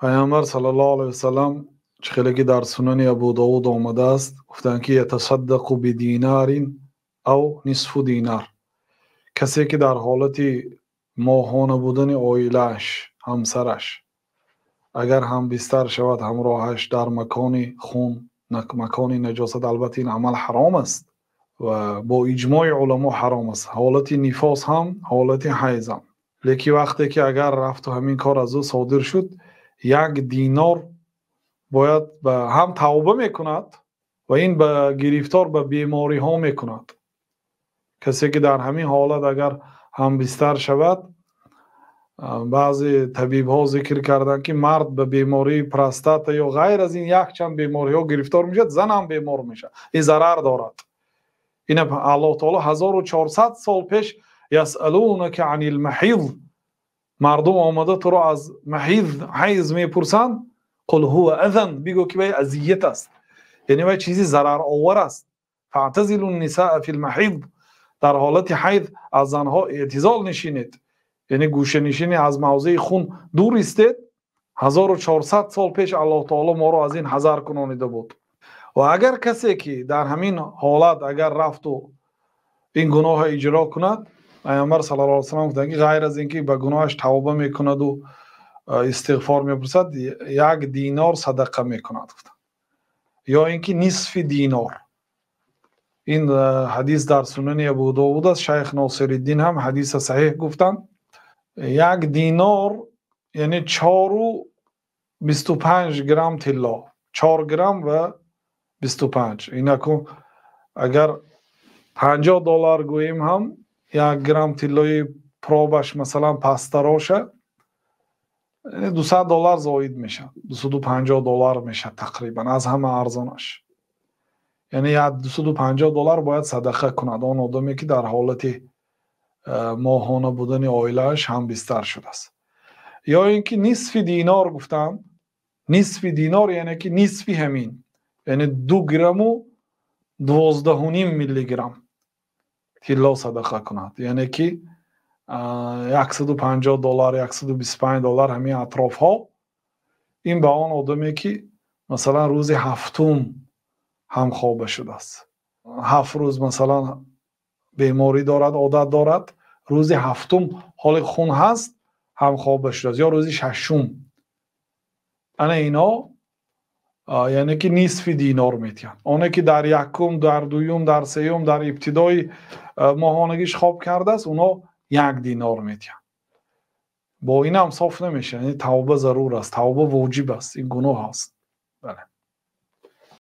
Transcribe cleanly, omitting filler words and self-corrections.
Паёмбар саллаллоҳу алайҳи васаллам, чӣ хеле ки дар Сунани Абу Довуд омадааст, гуфтанд ки ятасаддақу бидинарин ав нисфу динар. Касе ки дар ҳолати моҳона будани оилааш, ҳамсараш, агар ҳамбистар шавад ҳамроҳаш дар макони хун, макони наҷосат, албатта ин амал ҳаром аст ва бо иҷмои уламо ҳаром аст. Ҳолати нифос ҳам, ҳолати ҳайз ҳам. Лекин вақте ки агар рафту ҳамин кор аз ӯ содир шуд, як динор бояд ба ҳам тавба мекунад ва ин ба гирифтор ба бемориҳо мекунад. Касе ки дар ҳамин ҳолат агар ҳамбистар шавад, баъзе табибҳо зикр карданд, ки мард ба бемории простата ё ғайр аз ин якчанд бемориҳо гирифтор мешавад, зан ҳам бемор мешавад. Ин зарар дорад. Ина Аллоҳ таоло 1400 сол пеш ясалунака анил маҳиз, мардум омада туро аз маҳиз, ҳайз мепурсанд, қул ҳува азан, бигӯ ки вай азият аст, яъне вай чизи зараровар аст. Фаътазилу нисаа фил маҳиз, дар ҳолати ҳайз аз занҳо эътизол нишинед, яъне гӯшанишинӣ аз мавзеи хун дур истед. 1400 сол пеш Аллоҳ таоло моро аз ин ҳазар кунонида буд. Ва агар касе ки дар ҳамин ҳолат агар рафту ин гуноҳро иҷро кунад, Паёмбар саллаллоҳу алайҳи васаллам гуфтанд ки ғайр аз ин ки ба гуноҳаш тавба мекунаду истиғфор мепурсад, як динор садақа мекунад, гуфтанд, ё ин ки нисфи динор. Ин ҳадис дар Сунани Абу Довуд аст. Шайх Носириддин ҳам ҳадиса саҳеҳ гуфтанд. Як динор яъне 4,25 грамм тилло, 4 грамм ва 25. Инаку агар 50 доллар гӯем ҳам, як грамм тиллои пробаш масалан пастароша 200 доллар зоид мешавад, 250 доллар мешавад тақрибан аз ҳама арзонаш. Яъне 250 доллар бояд садақа кунад он одаме ки дар ҳолати моҳона будани оилааш ҳамбистар шудааст. Ё ин ки нисфи динор гуфтанд. Нисфи динор яъне ки нисфи ҳамин, яъне 2 грамму 12,5 миллиграмм тилло садақа кунад, яъне ки 150 доллар, 125 доллар, ҳамин атрофҳо. Ин ба он одаме ки масалан рӯзи ҳафтум ҳамхоба шудааст, 7 рӯз масалан беморӣ дорад, одат дорад, рӯзи ҳафтум ҳоли хун ҳаст, ҳамхоба шудааст, ё рӯзи шашум. Ана ино яъне ки нисфи динор метиҳанд. Оне ки дар якум, дар дуюм, дар сеюм, дар ибтидои моҳонагиш хоб кардааст, уно як динор метиҳанд. Бо ин ҳам соф намешавад, яъне тавба зарур аст, тавба воҷиб аст, ин гуноҳ аст. Бале.